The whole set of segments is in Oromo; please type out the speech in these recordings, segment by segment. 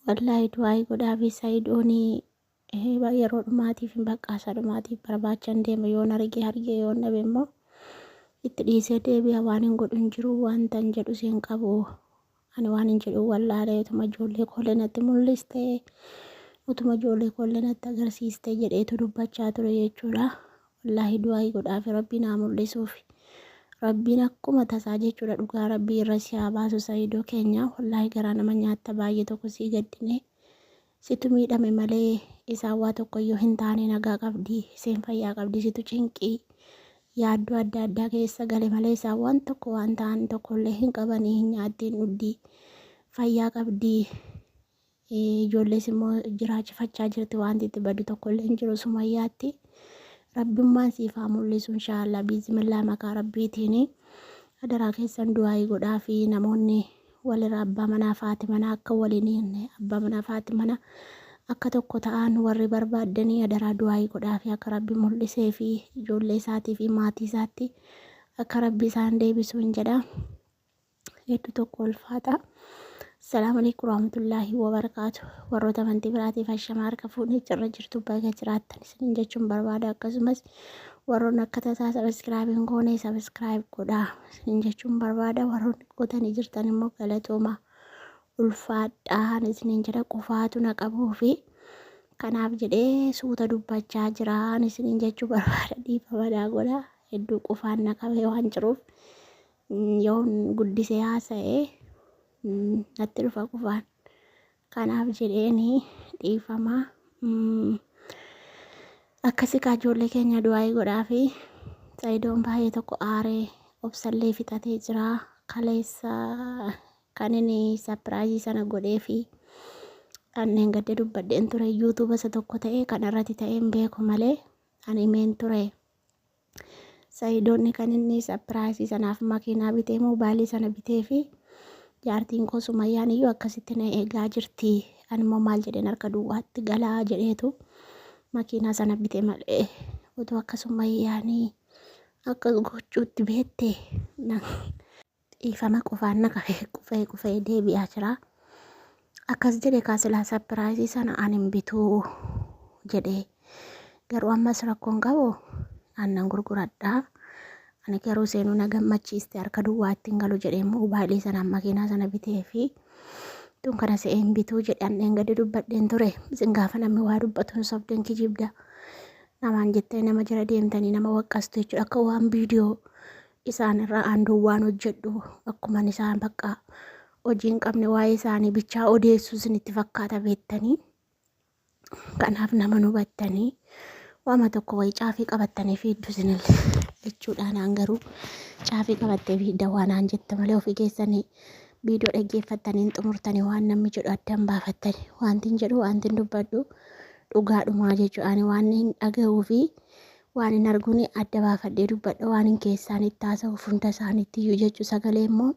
Wallaahi du'aayii godhaafi Sa'idooni yeroo dhumaatiif hin baqqaa isa dhumaatiif barbaachan deema yoon arge arge yoon dhabe immoo itti dhiisee deebi'a waan hin godhu hin jiru wanta hin jedhu siin qabu ani waan hin jedhu wallaalee utuma ijoollee koollee natti mul'iste utuma ijoollee koollee natti agarsiiste jedheetu dubbachaa ture jechuudha. Wallaahi du'aayii godhaafi rabbiin haa mul'isuufi. Rabbiin akkuma tasaa jechuudha dhugaa rabbii irra si haa baasu Saidoo keenya wallaahi garaa nama nyaatta baay'ee tokko sii gaddine situ miidhame malee isaan waa tokkoyyuu hin taane nagaa qabdi iseen fayyaa qabdi situ cinqii yaaddoo adda addaa keessa gale malee isaan waan tokko waan ta'an tokkollee hin qabanii hin nyaattiin dhugdii fayyaa qabdii Ijoollees immoo jiraachifachaa jirti wanti itti badu tokkollee hin jiru Sumayyaatti. Rabbummaan siif haa mul'isu inshaallah biizimillaa maqaa rabbiitiin adaraa keessan du'aayii godhaa fi namoonni walirra abbaa manaa fi haati manaa akka waliin hin abbaa manaa fi haati mana akka tokko ta'an warri barbaaddanii adaraa du'aayii godhaa fi akka rabbi mul'isee fi ijoollee isaatii fi maatii isaatti akka rabbi isaan deebisu hin jedha. Hedduu tokko ulfaata. Assalaamu alaikum warahmatullaahi wabarakaatu. Warroota amantii biraatiif ashama harka fuunee jirra jirtu baga jiraattan isiniin jechuun barbaada. Akkasumas warroonni akka tasaa sabiskiraayib hin goone sabiskiraayib godhaa isiniin jechuun barbaada. Warroonni gootanii jirtan immoo galatooma ulfaadhaan isiniin jedha qufaatu na qabuu fi kanaaf jedhee suuta dubbachaa jiraan isiniin jechuu barbaada. Dhiifama naa godhaa. Hedduu qufaan na qabee waan jiruuf. Yoon guddisee haasa'e natti dhufa qufaan. Kanaaf jedheeni dhiifama. Akkasi kaa ijoollee keenya du'aayii godhaafi. Sa'idoon baay'ee tokko aaree obsallee fixatee jira. Kaleessa kan inni sapiraayizii sana godheefi kanneen gadda dubbadheen ture yuutuuba isa tokko ta'e kan irratti ta'e hin beeku malee ani himeen ture. Sa'idoonni kan inni sapiraayisii sanaaf makiinaa bitee moobaayilii sana bitee fi jaartiin koo Sumayyaan iyyuu akkasitti na eegaa jirti. Ani immoo maal jedheen harka duwwaatti galaa jedheetu makiinaa sana bite malee utuu akka Sumayyaanii akkas gochuutti beette na Dhiifama qufaan na qabe qufee qufee deebi'aa jira. Akkas jedhe kaa silaa sapiraayizii sana ani hin bituu jedhe. Garuu ammas rakkoon qabu aannan gurguradha. Ani garuu seenuu na gammachiiste harka duwwaa ittiin galu jedhee moobaayilii sanaan makiinaa sana bitee fi tun kana se'ee hin bituu jedhe anneen gadi dubbadheen ture. Isin gaafa namni waa dubbatu hin sobden kijibda. Namaan jettee nama jala deemtanii nama waqqastu jechuudha akka waan viidiyoo isaan irraa an duwwaan hojjedhu akkuman isaan bakka hojii hin qabne waa'ee isaanii bichaa odeessu isinitti fakkaata beektanii kanaaf nama nu hubattanii waama tokko wayii caafii qabattanii fiiddu isinillee jechuudha naan garuu caafii qabattee fiidda waan naan jette malee ofii keessanii viidiyoo dhaggeeffattanii hin xumurtanii waan namni jedhu addan baafattanii wanti hin jedhu wanti hin dubbadhu dhugaadhumaa jechuudha ani waan hin dhaga'uu fi Waanin arguun adda baafadhee dubbadha waanin keessaan itti haasa'uuf hunda isaaniitti iyyuu jechuu sagalee immoo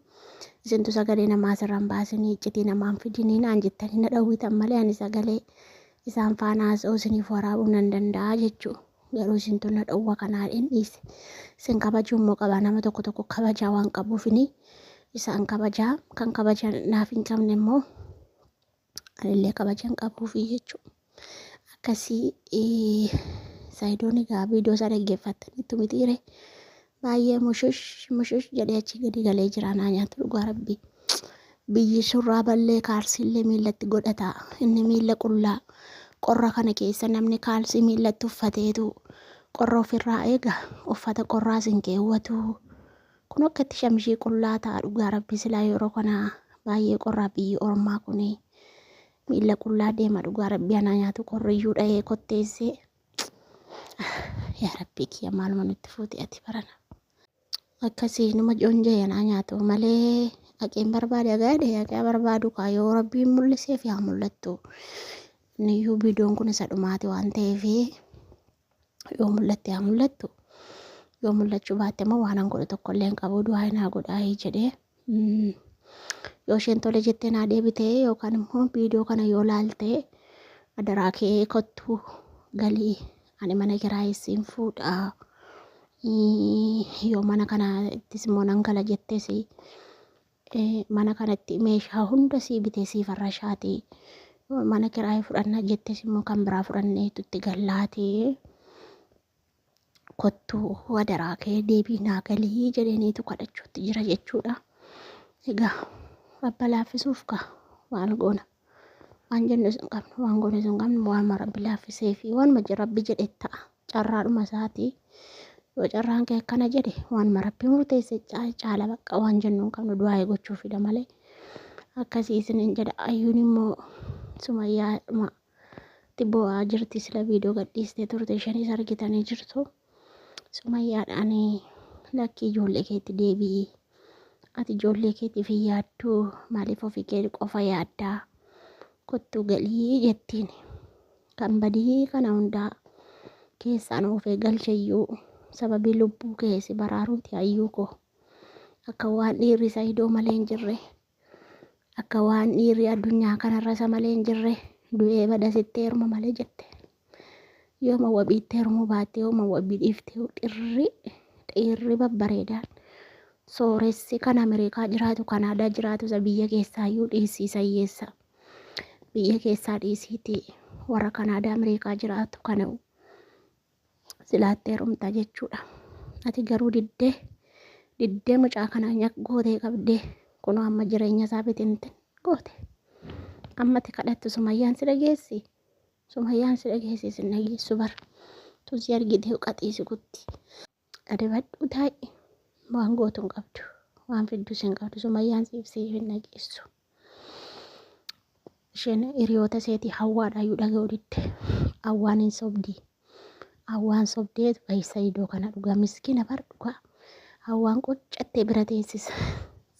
isintu sagalee namaa asirra hin baasinii iccitii namaa hin fidinii naan jettanii na dhowwitan malee ani sagalee isaan faana haasa'uu isiniif waraabuu nan danda'a jechuu garuu isintu na dhowwa kanaa hin dhiise isin kabajuu immoo qaba nama tokko tokko kabajaa waan qabuufini isaan kabajaa kan kabaja naaf hin qabne immoo anillee kabaja hin qabuufi jechuudha. Akkasii Saayidoon egaa viidiyoo isaa dhaggeeffattaniittu mitiire baay'ee mushush mushush jedhee achi gadi galee jira naa nyaatu dhugaa rabbii. Biyyi surraa ballee kaalsiillee miillatti godhata inni miilla qullaa qorra kana keessa namni kaalsii miillatti uffateetu qorra ofirraa eega uffata qorraas hin keewwatu. Kun akka itti shamishii qullaa ta'a dhugaa rabbii silaa yeroo kana baay'ee qorraa biyyi ormaa kuni miilla qullaa deema dhugaa rabbii anaa nyaatu qorriyyuu dha'ee kotteessee yaa rabbii kiyya maaluma nutti fuute ati barana akkasii numa joonjee anaa nyaatu malee haqeen barbaade gaadhe haqee barbaadu kaa yoo rabbiin mul'iseef yaa mul'attu niyyuu viidiyoon kun isa dhumaati waan ta'eef yoo mul'atte haa mul'attu yoo mul'achuu baatte immoo waan an godhu tokko illee hin qabu du'aa naa godhaa jedhee yoo isheen tole jettee naa deebite yookaan immoo viidiyoo kana yoo laalte adaraa kee kottu galii ani mana kiraayii siin fuudha yoo mana kana ittis immoo nan gala jettes mana kanatti meeshaa hunda sii bitee sii farrashaati. Mana kiraayii fudhannaa jettes immoo kan biraa fudhanneetu itti gallaatee kottuu wadaraa kee deebii naa galii jedheniitu kadhachuutti jira jechuudha. Egaa rabba laaffisuuf kaa maal goona? Waan jennu hin qabnu, waan goonu hin qabnu, waan rabbi laaffisee fi waan rabbi jedhe ta'a. Carraadhuma isaatii. Yoo carraan kee akkana jedhe waan rabbi murteesse caala bakka waan jennu hin qabnu du'aa gochuufidha malee. Akkasii isiniin jedha. Ayyuun immoo Sumayyaadhuma itti bu'aa jirti sila viidiyoo gadhiistee turte ishenis argitanii jirtu. Sumayyaadhaan lakkii ijoollee keetti deebi'i. Ati ijoollee keetiif hin yaadduu maaliif ofii kee qofa yaaddaa? Kottuu galii jettiin. Kan badii kana hundaa keessaan oofee galcheyyuu sababii lubbuu kee si baraaruuti ayyuu koo. Akka waan dhiirri Saidoo malee hin jirre akka waan dhiirri addunyaa kanarra isa malee hin jirre du'ee bada sitti heeruma malee jette. Yooma wabiitti heerumuu baatte yooma wabii dhiifte dhirri dhiirri babbareedaan sooressi kan Ameerikaa jiraatu Kanaadaa jiraatu isa biyya keessaayyuu dhiisii hiyyeessa. Biyya keessaa dhiisiitii warra Kanaadaa Ameerikaa jiraatu kana silaatti heerumta jechuudha. Ati garuu diddee diddee mucaa kana nyak gootee qabdee kunoo amma jireenya isaa bitintin goote. Amma ati kadhattu Sumayyaan si dhageessi. Sumayyaan si dhageessi sin dhageessu bar. Tusii argitee qaxiisi kutti. Adabadhu taa'i. Waan gootu hin qabdu. Waan fiddus hin qabdu. Sumayyaan siif siif hin dhageessu. Isheen hiriyoota isheetii hawwaadhaayyuu dhaga'uu didde. Hawwaan hin sobdi. Hawwaan sobdeetu baay'isa iddoo kana dhugaa miskiina bar dhugaa. Hawwaan qoccattee bira teessisa.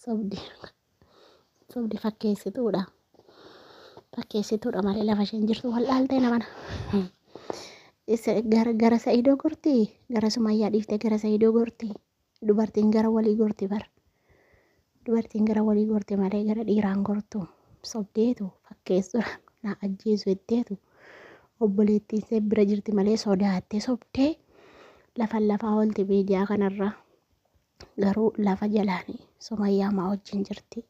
Sobdi. Sobdi fakkeessituudha. Fakkeessituudha malee lafa isheen jirtu wallaaltee namana. Gara gara Sa'idoo gorti gara Sumayyaa dhiiftee gara Sa'idoo gorti. Dubartiin gara walii gorti bar. Dubartiin gara walii gorti malee gara dhiiraan gortu. Sobdeetu fakkeessuudha. Na ajjeesu jetteetu obboleettiin ishee bira jirti malee sodaattee sobdee lafa lafaa oolti miidiyaa kanarra. Garuu lafa jalaanii Sumayyaa maa wajjin jirti.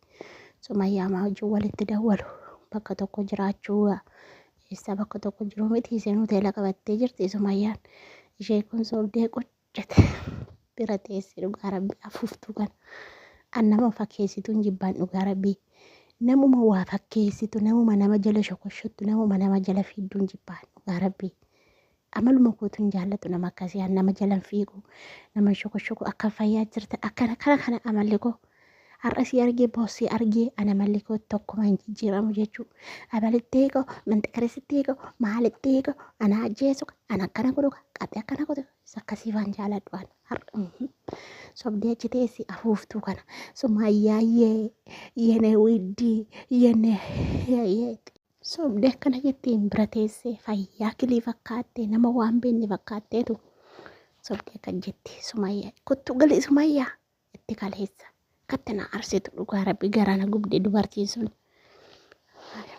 Sumayyaa maa wajjin walitti dawwalu bakka tokko jiraachuu eessa bakka tokko jiru miti isheen hoteela qabattee jirti Sumayyaan. Ishee kun sobdee qoccate bira teessi dhugaa rabbii afuuftuu kana. An nama fakkeessitu hin jibbaan dhugaa rabbii. Namuma waa fakkeessitu namuma nama jala shokoshottu namuma nama jala fiiddu hin jibbaan dhugaa rabbii. Amaluma kootu hin jaallatu nama akkasii an nama jalan fiigu nama shokoshoko akka fayyaa jirta akkana kana kana amalli koo har'a si argee boossi argee ana amalli koo tokkuma hin jijjiiramu jechuu. Abalitti koo manxiqarisitti koo maalitti koo ana ajjeesu ana akkana godhu qaxee akkana godhu akkasii waan jaaladhu an har'a sobdee achi teessi afuuftuu kana Sumayyaa yee yene widdii yene yee sobdee akkana jettiin bira teessee fayyaa kilii fakkaattee nama waan beekne fakkaatteetu sobdee akka jetti Sumayyaa kottu gali Sumayyaa itti kaleessa akkatti na arsitu dhugaa rabbi garaa na gubde dubartiin sun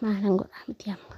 maalan godhaa miti amma.